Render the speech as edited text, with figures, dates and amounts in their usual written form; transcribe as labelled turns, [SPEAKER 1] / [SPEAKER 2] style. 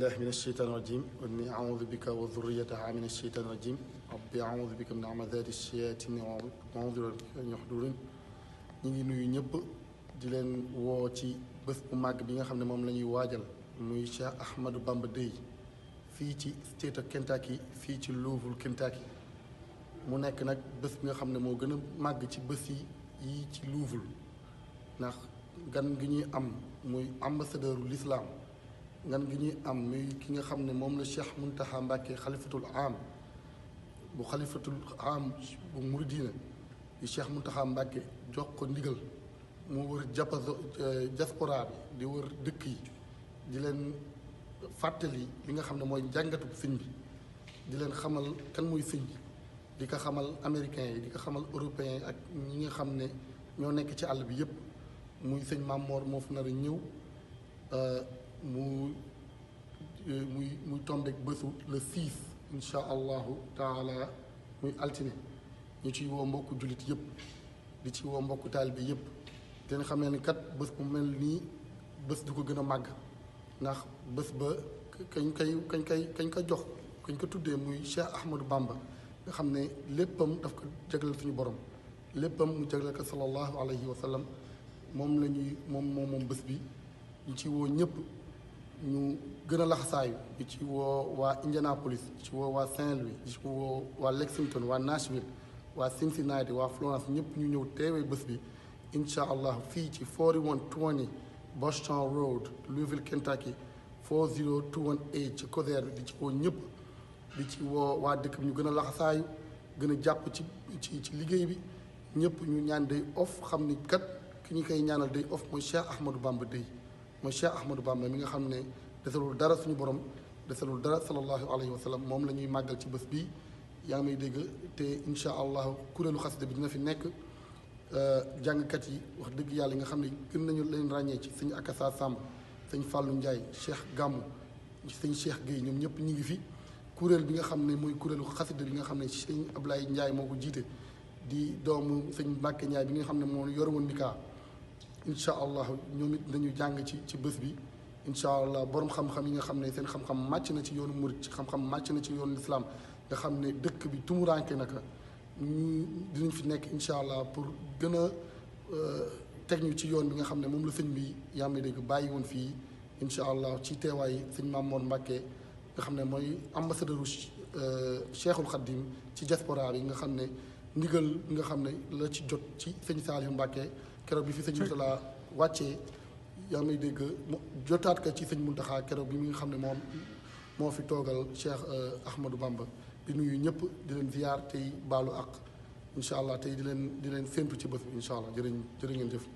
[SPEAKER 1] الله من الشيطان الرجيم وإني أعوذ بك وذريتها من الشيطان الرجيم ربي أعوذ بك من همزات الشياطين وأعوذ بك أن يحضرون. ñi ngi nuyu ñëpp di leen woo ci bés bu màgg bi nga xam ne moom la ñuy waajal muy Cheikh Ahmadou Bamba Day fii ci state of Kentucky fii ci Louisville Kentucky mu nekk nag bés bi nga xam ne moo gën a màgg ci bés yi ci Louisville ndax gan gi ñuy am muy ambassadeuru l'islam ngan gi ñuy am muy ki nga xam ne moom la Cheikh Muntaha Mbàkke xalifatul am bu xalifatul am bu muridina di Cheikh Muntaha Mbàkke jox ko ndigal mu wër diaspora bi di wër dëkk yi di leen fàttali li nga xam ne mooy njàngatu sëñ bi di leen xamal kan muy sëñ bi di ko xamal américains yi di ko xamal européens yi ak ñi nga xam ne ñoo nekk ci àll bi yépp muy sëñ Mamor moo fi nar a ñëw muy tombeek bésu le 6 insha allahu taala muy altine ñu ciy woo mbokku jullit yëpp di ci woo mbokku taalibe yëpp te nga xam ne ni kat bés bu mel nii bés du ko gën a màgg ndax bés ba kañ ko jox kañ ko tuddee muy Cheikh Ahmadou Bamba nga xam ne léppam daf ko jagleel suñu borom léppam mu jagleel ko sallallahu alayhi wa sallam moom la ñuy moom bés bi ñu ci woo ñëpp ñu gën a laxasaayu di ci woo waa Indianapolis di ci woo waa Saint-Louis di ci woo waa Lexington waa Nashville waa Cincinnati waa Florence ñëpp ñu ñëw teewee bés bi incha allah fii ci 4120 Boston Road Louisville Kentucky 40218 ci Kother bi di ci woo ñëpp di ci woo waa dëkk bi ñu gën a laxasaayu gën a jàpp ci liggéey bi ñëpp ñu ñaan day off xam ni kat ki ñu koy ñaanal day off mooy Cheikh Ahmadou Bamba Day mooy Cheikh Ahmadou Bamba mi nga xam ne desalul dara suñu borom desalul dara sallallahu alayhi wa sallam moom la ñuy màggal ci bés bi yaa ngi may dégg te incha allah kuréelu xasida bi dina fi nekk jàngkat yi wax dëgg yàlla nga xam ne gën nañu leen ràññee ci sëñ Akassa Samb sëñ Fallou Ndiaye Cheikh Gamou sëñ Cheikh Gueye ñoom ñëpp ñu ngi fi kuréel bi nga xam ne mooy kuréelu xasida bi nga xam ne sëñ Ablaye Ndiaye moo ko jiite di doomu sëñ Mbacke Ndiaye bi nga xam ne moo yor woon Mika incha allah ñoom it dañu jàng ci bés bi incha allah borom xam-xam yi nga xam ne seen xam-xam màcc na ci yoonu murit ci xam-xam màcc na ci yoonu islam nga xam ne dëkk bi tumuranke naka ñu dinañ fi nekk incha allah pour gën a teg ñu ci yoon bi nga xam ne moom la sëñ bi yaa ngi dégg bàyyi woon fii incha allah ci teewaay sëñ Mamour Mbacke nga xam ne mooy ambassadeuru Cheikhul Khadim ci diaspora bi nga xam ne ndigal nga xam ne la ci jot ci sëñ Saliou Mbacke keroog bi fi sëñ Moutala wàccee yaa may dégg mu jotaat ko ci sëñ Mountakha keroog bi mi nga xam ne moom moo fi toogal Cheikh Ahmadou Bamba di nuyu ñëpp di leen ziyaar tey baalu ak incha allah tey di leen séntu ci bés bi incha allah jërë ngeen jëf.